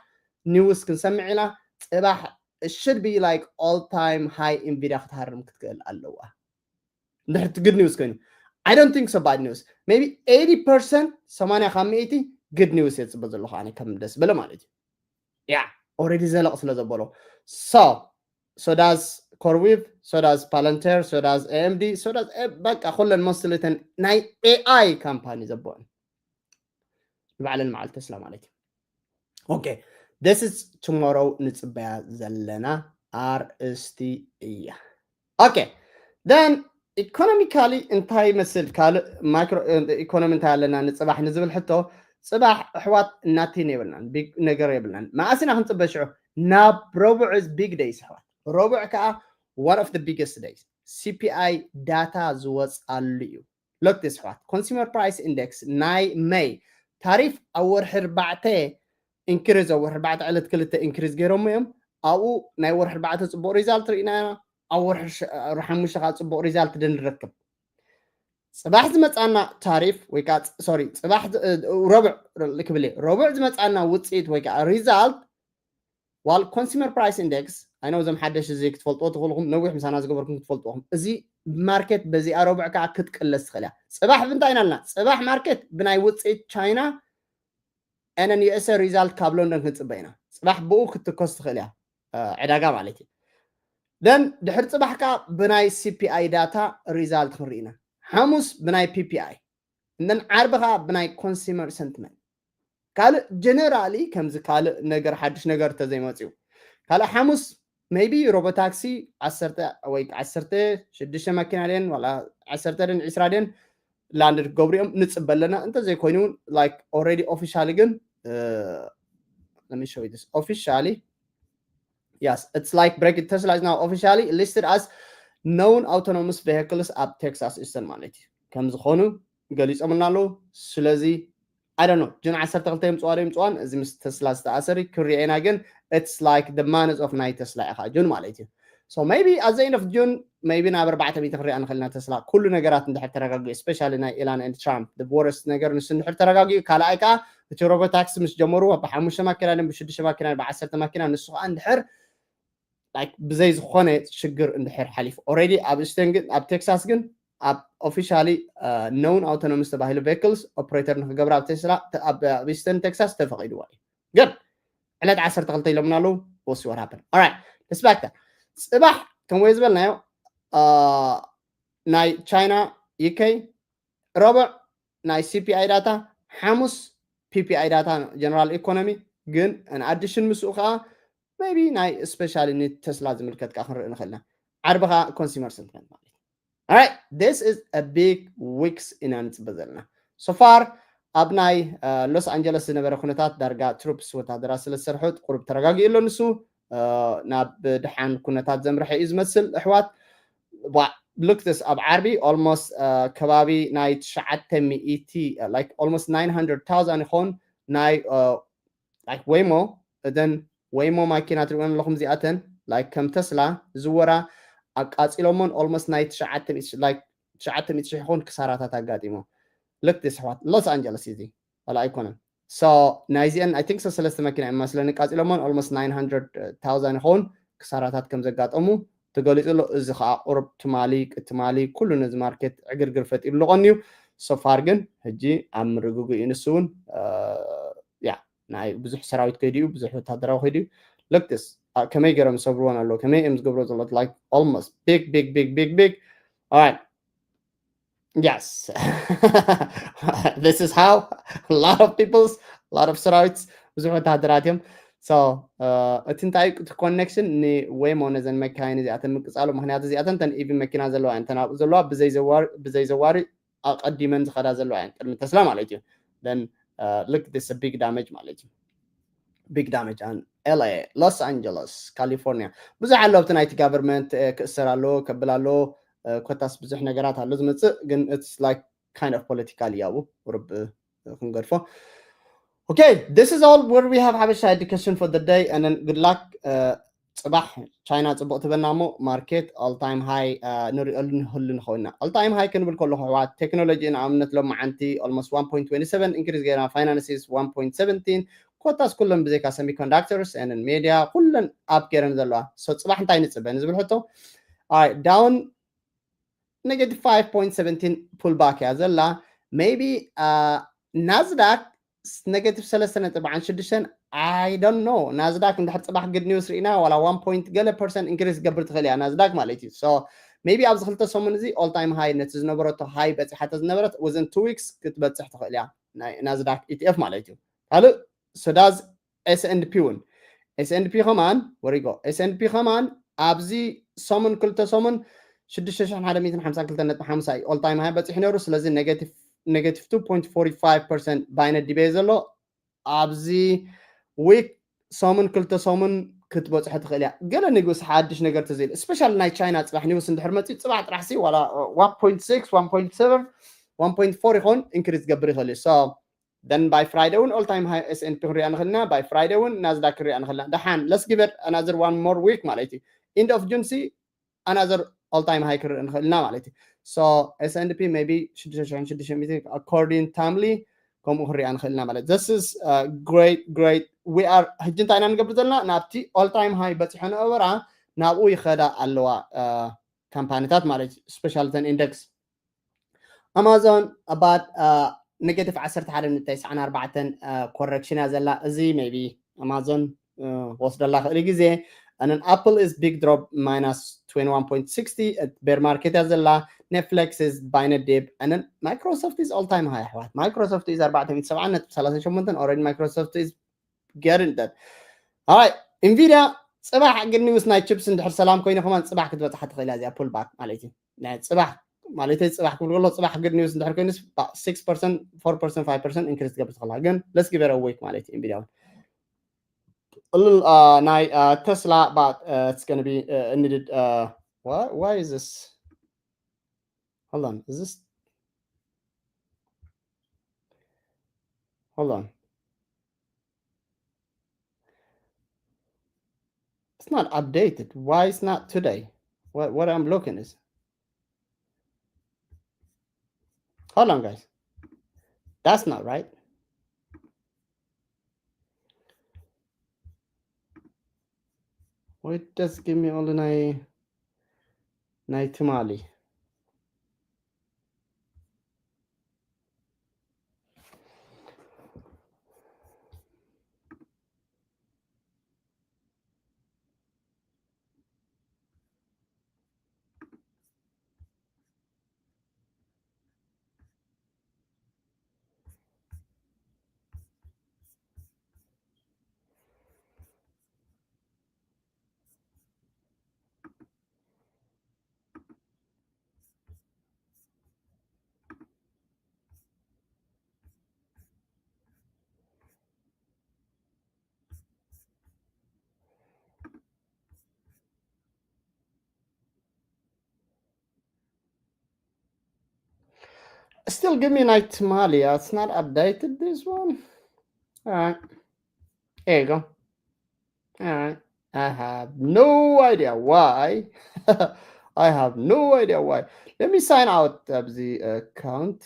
ኒውስ ክንሰምዕ ኢና። ፅባሕ should be like all time high ኢንቪድያ ክትሃርም ክትክእል ኣለዋ። እንድሕር እቲ good news ኮይኑ፣ I don't think so bad news, maybe eighty percent፣ ሰማንያ ካብ ሚእቲ good news እየ ዝፅበ ዘለኹ ኣነ ከም ደስ በለ ማለት እዩ። ያ ኦልሬዲ ዘለቕ ስለ ዘበሎ። So so does ኮርቪቭ፣ so does ፓለንቴር፣ so does ኤኤምዲ፣ so does በቃ ኩለን መስልተን ናይ ኤኣይ ካምፓኒ ዘበአን ንባዕለን መዓል ተስላ ማለት እዩ። ኦኬ፣ this is tomorrow ንፅበያ ዘለና ኣርእስቲ እያ። ኦኬ፣ then ኢኮኖሚካሊ እንታይ ይመስል፣ ካልእ ማክሮ ኢኮኖሚ እንታይ ኣለና ንፅባሕ ንዝብል ሕቶ፣ ፅባሕ ኣሕዋት እናቴን የብልናን፣ ቢግ ነገር የብልናን። መኣስ ኢና ክንፅበ ሽዑ? ናብ ረቡዕ is big days ኣሕዋት። ረቡዕ ከዓ one of the biggest days፣ ሲፒኣይ ዳታ ዝወፅኣሉ እዩ። Look this ኣሕዋት፣ ኮንሱመር ፕራይስ ኢንደክስ ናይ መይ ታሪፍ ኣብ ወርሒ ኣርባዕተ ኢንክሪዝ፣ ኣብ ወርሒ ኣርባዕተ ዕለት ክልተ ኢንክሪዝ ገይሮሞ እዮም። ኣብኡ ናይ ወርሒ ኣርባዕተ ፅቡቕ ሪዛልት ርኢና ኢና፣ ኣብ ወርሒ ሓሙሽተ ከዓ ፅቡቕ ሪዛልት ድንረክብ። ፅባሕ ዝመፃና ታሪፍ ወይ ከዓ ሶሪ፣ ፅባሕ ረቡዕ ክብል እየ፣ ረቡዕ ዝመፃና ውፅኢት ወይ ከዓ ሪዛልት ዋል ኮንሱመር ፕራይስ ኢንደክስ፣ ኣይ ኖ እዞም ሓደሽ እዚ ክትፈልጥዎ ትኽእልኹም፣ ነዊሕ ምሳና ዝገበርኩም ክትፈልጥዎም። እዚ ማርኬት በዚኣ ረቡዕ ከዓ ክትቅለስ ትኽእል እያ። ፅባሕ ብንታይ ኢና ኣልና? ፅባሕ ማርኬት ብናይ ውፅኢት ቻይና ኤነን ዩኤስኤ ሪዛልት ካብ ሎንደን ክንፅበ ኢና። ፅባሕ ብኡ ክትኮስ ትኽእል እያ ዕዳጋ ማለት እዩ። ደን ድሕር ፅባሕ ከዓ ብናይ ሲፒኣይ ዳታ ሪዛልት ክንርኢ ኢና። ሓሙስ ብናይ ፒፒኣይ፣ እንደን ዓርቢ ከዓ ብናይ ኮንሱመር ሰንቲመንት። ካልእ generally ከምዚ ካልእ ነገር ሓድሽ ነገር ተዘይመፅዩ ካልእ ሓሙስ maybe ሮቦታክሲ ዓሰርተ ወይ ዓሰርተ ሽዱሽተ መኪና ድን ዋላ ዓሰርተ ድን ዕስራ ድን ላንድ ክገብሩ እዮም ንፅበ ኣለና። እንተዘይኮይኑ like already officially ግን let me show you this officially yes it's like break Tesla is now officially listed as known autonomous vehicles ኣብ Texas Eastern ማለት እዩ ከም ዝኾኑ ገሊፆምና ኣለዉ። ስለዚ I don't know ጁን ዓሰርተ ክልተ የምፅዋ ዶ የምፅዋን እዚ ምስ ተስላ ዝተኣሰር ክሪኤና ግን it's like the month of ናይ ተስላ ኢኻ ጁን ማለት እዩ። So maybe at the end of June maybe ናብ ኣርባዕተ ሚእቲ ክንሪኣ ንኽእልና ተስላ ኩሉ ነገራት እንድሕር ተረጋጊኡ especially ናይ Elon and Trump the worst ነገር ንሱ እንድሕር ተረጋጊኡ ካልኣይ ከዓ እቲ ሮቦታክሲ ምስ ጀመሩ ብሓሙሽተ ማኪና ድን ብሽዱሽተ ማኪና ብዓሰርተ ማኪና ንሱ ከዓ እንድሕር like ብዘይ ዝኾነ ሽግር እንድሕር ሓሊፉ already ኣብ Eastern ግን ኣብ Texas ግን ኣብ officially known autonomous ተባሂሉ vehicles operator ንክገብር ኣብ Tesla ኣብ Eastern Texas ተፈቒድዋ እዩ። ግን ዕለት ዓሰርተ ክልተ ኢሎምና ኣለዉ። We'll see what happen. Alright, let's back that. ፅባሕ ከም ወይ ዝበልናዮ ናይ ቻይና UK ረቡዕ ናይ CPI data ሓሙስ PPI data general economy ግን an addition ምስኡ ከዓ maybe ናይ especially ንተስላ ዝምልከት ከዓ ክንርኢ ንኽእልና ዓርቢ ከዓ consumer sentiment ማለት እዩ። Alright, this is a big weeks ኢና ንፅበ ዘለና so far ኣብ ናይ ሎስ ኣንጀለስ ዝነበረ ኩነታት ዳርጋ ትሩፕስ ወታደራት ስለ ዝሰርሑ ቁሩብ ተረጋጊኡ ኣሎ ንሱ ናብ ድሓን ኩነታት ዘምርሐ እዩ ዝመስል ኣሕዋት። Look this ኣብ ዓርቢ almost ከባቢ ናይ ትሽዓተ ሚእቲ like almost nine hundred thousand ይኸውን ናይ like Waymo እዘን Waymo ማኪና ትሪእወን ኣለኹም እዚኣተን like ከም ተስላ ዝወራ ኣቃፂሎሞን almost ናይ ትሽዓተ ሚእቲ like ትሽዓተ ሚእቲ ሽሕ ይኸውን ክሳራታት ኣጋጢሞ። Look this ኣሕዋት ሎስ ኣንጀለስ እዚ ዋላ ኣይኮነን so ናይዚአን I think so ሰለስተ መኪና እዮም መስለኒ ቃፂሎሞን almost nine hundred thousand ይኸውን ክሳራታት ከም ዘጋጠሙ ተገሊፁ ኣሎ። እዚ ከዓ ቁሩብ ትማሊ ትማሊ ኩሉ ነዚ ማርኬት ዕግርግር ፈጢሩ ልቐንዩ so far ግን ሕጂ ኣብ ምርግጉ እዩ ንሱ እውን ያ ናይ ብዙሕ ሰራዊት ከይዱ እዩ ብዙሕ ወታደራዊ ከይዱ እዩ። Look this ከመይ ገይሮም ዝሰብርዎን ኣለዉ ከመይ እዮም ዝገብሮ ዘሎ like almost big big big big big alright yes this is how a lot of people's a lot of ሰራዊት ብዙሕ ወታደራት እዮም so እቲ እንታይ እቲ connection ን Waymo ነዘን መካይን እዚኣተን ምቅፃሉ ምክንያቱ እዚኣተን ተን EV መኪና ዘለዋ እየን ተን ኣብኡ ዘለዋ ብዘይ ዘዋሪ ኣቐዲመን ዝኸዳ ዘለዋ እየን ቅድሚ ተስላ ማለት እዩ። Then look this big damage ማለት እዩ። Big damage on LA Los Angeles California ብዙሕ ኣሎ ኣብቲ ናይቲ government ክእሰር ኣሎ ከብል ኣሎ ኮታስ ብዙሕ ነገራት ኣሎ ዝመፅእ ግን it's like kind of political እያቡ ቁርብ ክንገድፎ። Okay, this is all where we have ሓበሻ education for the day and then good luck. ፅባሕ ቻይና ፅቡቅ ትበና እሞ market all time high ንሪኦሉ ንህሉ ንኸውና all time high ክንብል ከለኹ ኣሕዋት technology ንኣብነት ሎማዓንቲ almost one point twenty seven increase ገይርና finances one point seventeen ኮታስ ኩለን ብዘይካ semiconductors and media ኩለን up ገይረን ዘለዋ so ፅባሕ እንታይ ንፅበ ንዝብል ሕቶ down negative five point seventeen pullback እያ ዘላ maybe Nasdaq negative ሰለስተ ነጥቢ ዓን ሽዱሽተ I don't know Nasdaq እንድሕር ፅባሕ good news ርኢና ዋላ one point ገለ percent increase ክገብር ትኽእል እያ Nasdaq ማለት እዩ so maybe ኣብዚ ክልተ ሰሙን እዚ all time high ነቲ ዝነበረቶ high በፂሓቶ ዝነበረት within two weeks ክትበፅሕ ትኽእል እያ ናይ Nasdaq ETF ማለት እዩ ካልእ so does S&P እውን S&P ከማን ወሪጎ S&P ከማን ኣብዚ ሰሙን ክልተ ሰሙን ሽዱሽተ ሽሕን ሓደ ሚእትን ሓምሳን ክልተን ነጥቢ ሓምሳ እዩ all time high በፂሑ ነይሩ ስለዚ negative negative two point forty five percent ባይነ ዲበየ ዘሎ ኣብዚ week ሰሙን ክልተ ሰሙን ክትበፅሖ ትኽእል እያ ገለ ንጉስ ሓድሽ ነገር ተዘይሉ special ናይ ቻይና ፅባሕ ኒውስ እንድሕር መፅኡ ፅባሕ ጥራሕ ሲ ዋላ one point six one point seven one point four ይኸውን increase ዝገብር ይኽእል እዩ so then by Friday እውን all time high S&P ክንሪኣ ንኽእልና by Friday እውን Nasdaq ክንሪኣ ንኽእልና ደሓን let's give it another one more week ማለት እዩ end of June ሲ another all time high ክንርኢ ንኽእልና ማለት እዩ so S&P maybe ሽዱሽተ ሽሕን ሽዱሽተ ሚእትን according timely ከምኡ ክንሪኣ ንኽእልና ማለት this is great great we are ሕጂ እንታይ ኢና ንገብር ዘለና ናብቲ all time high በፂሖ ነበራ ናብኡ ይኸዳ ኣለዋ ካምፓኒታት ማለት እዩ special ten index Amazon about negative ዓሰርተ ሓደ ነጥቢ ተስዓን ኣርባዕተን correction እያ ዘላ እዚ maybe Amazon ወስደላ ክእል ግዜ And then Apple is big drop, minus twenty-one point sixty. Bear market እያ ዘላ. Netflix is buying a dip. And then Microsoft is all time high ኣሕዋት። Microsoft is ኣርባዕተ ሚእቲ ሰብዓን ነጥቢ ሰላሳ ሸሞንተን. Already Microsoft is getting that. Alright, Nvidia ጽባሕ good news ናይ chips እንድሕር ሰላም ኮይኑ ከማን ጽባሕ ክትበጽሓ ትኽእል እያ እዚኣ pullback ማለት እዩ። ናይ ጽባሕ ማለት እዩ። ጽባሕ ክብል ከሎ ጽባሕ good news እንድሕር ኮይኑ six percent, four percent, five percent increase ትገብር ትኽእላ። ግን let's give it a week ማለት እዩ። Nvidia እውን እልል፣ uh, ናይ uh, Tesla, but uh, it's gonna be uh, needed. Uh, what? Why is this? Hold on. Is this? Hold on. It's not updated. Why it's not today? What what I'm looking is. Hold on, guys. That's not right. Wait, just give me all the night. ናይ ትማሊ። Still give me ናይ ትማሊ. It's not updated, this one. All right. There you go. All right. I have no idea why. I have no idea why. Let me sign out of the account.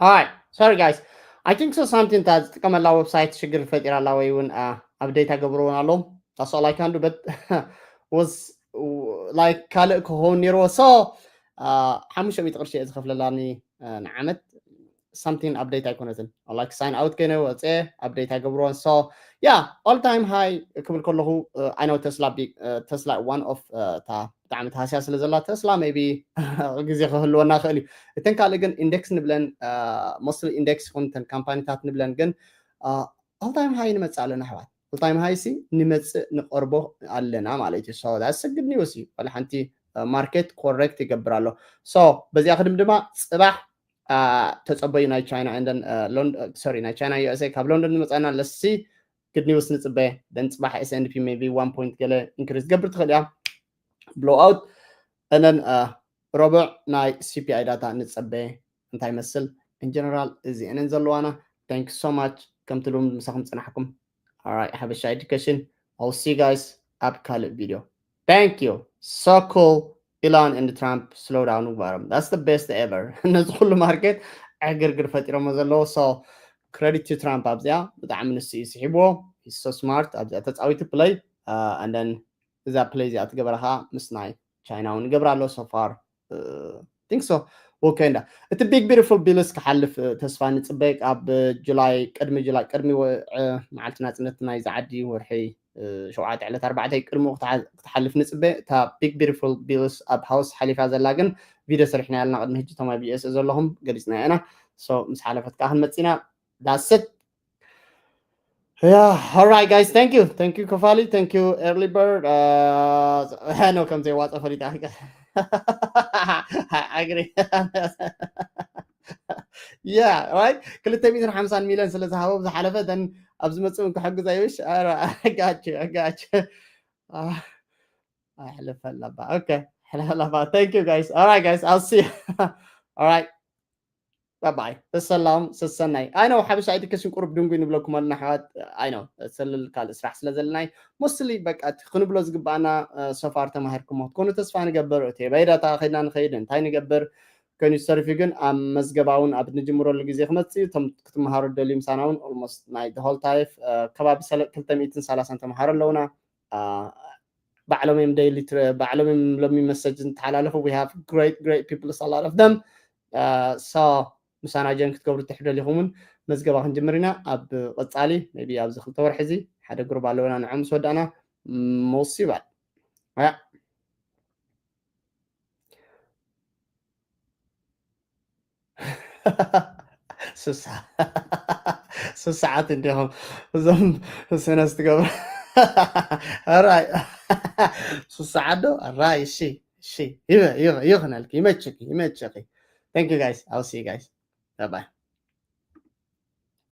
Hi, sorry guys. I think so something that ዝጥቀመላ website ሽግር ፈጢራ ኣላ ወይ እውን update ኣገብርዎን ኣለዎም። That's all I can do, but was like ካልእ ክኸውን ነይርዎ። So ሓሙሽተ ሚእቲ ቅርሺ እየ ዝኸፍለላኒ ንዓመት። Something update ኣይኮነትን። Like sign out ከይነ ወፀ update ኣይገብርዎን። So yeah, all time high ክብል ከለኹ I know Tesla, Tesla one of እታ ብጣዕሚ ተሃስያ ስለ ዘላ Tesla maybe ግዜ ክህልወና ክእል እዩ። እተን ካልእ ግን index ንብለን mostly index ይኹን እተን ካምፓኒታት ንብለን ግን all time high ንመፅእ ኣለና ኣሕዋት። All time high ሲ ንመፅእ ንቐርቦ ኣለና ማለት እዩ። So that's a good news እዩ። ዋላ ሓንቲ market correct ይገብር ኣሎ። So በዚኣ ክድም ድማ ፅባሕ ተፀበዩ ናይ ቻይና and sorry ናይ ቻይና USA ካብ ሎንዶን ዝመፃና ለሲ good news ንፅበ። Then ፅባሕ S and P maybe one point ገለ increase ትገብር ትኽእል እያ። Blow out and then ረቡዕ ናይ CPI data ንፀበ እንታይ ይመስል። In general እዚአንን ዘለዋና። Thank you so much ከምቲ ልምድ ምሳኹም ፅናሕኩም። All right, Habesha Education. I'll see you guys ኣብ ካልእ video. Thank you. So cool. Elon and Trump slow down ምግባሮም that's the best ever. ነዚ ኩሉ market ዕግርግር ፈጢሮሞ ዘለዉ። So credit to Trump ኣብዚኣ ብጣዕሚ ንሱ እዩ ስሒብዎ። He's so smart ኣብዚኣ ተፃዊቱ play and then እዛ play እዚኣ ትገበራ ከዓ ምስ ናይ ቻይና እውን ይገብራ ኣሎ። So far think so. Okay እንዳ እቲ big beautiful bills ክሓልፍ ተስፋ ንፅበ ኣብ ጁላይ ቅድሚ ጁላይ ቅድሚ መዓልቲ ናፅነት ናይዚ ዓዲ ወርሒ ሸውዓተ ዕለት ኣርባዕተ ቅድሚኡ ክትሓልፍ ንፅበ። እታ big beautiful bills ኣብ house ሓሊፋ ዘላ ግን video ሰሪሕና ያልና ቅድሚ ሕጂ ተማ BS ዘለኹም ገሊፅና ኢና። So ምስ ሓለፈት ከዓ ክንመፅና that's it. Yeah, all right, guys. Thank you. Thank you, Kofali. Thank you, Early Bird. Uh, I know ከምዘይ ዋፀ ፈሊጣ I agree. Yeah, right. ክልተ ሚእትን ሓምሳን ሚልዮን ስለ ዝሃቦም ዝሓለፈ then ኣብ ዝመፅእ እውን ክሕግዝ ኣይውሽ ኣጋች ኣጋች ኣሕልፈላ ባ okay ኣሕልፈላ ባ thank you guys all right guys I'll see you all right bye bye ተሰላም ሰሰናይ ኣይ ነው ሓበሻ ኤዱኬሽን ቁሩብ ድንጉይ ንብለኩም ኣለና ኣሕዋት ኣይ ነው ሰልል ካልእ ስራሕ ስለ ዘለናይ mostly በቃ ክንብሎ ዝግባኣና so far ተማሂርኩሞ ክትኮኑ ተስፋ ንገብር እቲ በይዳታ ከይድና ንኸይድ እንታይ ንገብር ኮይኑ ዝተርፊ ግን ኣብ መዝገባውን ኣብ ንጅምረሉ ግዜ ክመፅእ እዩ ክትምሃሩ ደልዩ ምሳና እውን almost ናይ the whole time ከባቢ ክልተ ሚእትን ሰላሳን ተምሃሮ ኣለውና ባዕሎም እዮም daily ባዕሎም እዮም ሎሚ message ዝተሓላለፉ we have great great people a lot of them so ምሳና ጀን ክትገብሩ ትሕደሊኹም እውን መዝገባ ክንጅምር ኢና ኣብ ቀፃሊ ቢ ኣብዚ ክልተ ወርሒ እዚ ሓደ ግሩብ ኣለውና ንዖም ምስ ወዳእና ሞሲባል ስሳዓት እንዲኹም እዞም ስነስ ትገብሩ ራይ ስሳዓት ዶ ራይ እሺ እሺ ይኽነልክ ይመችክ ይመችክ thank you guys I'll see you guys bye bye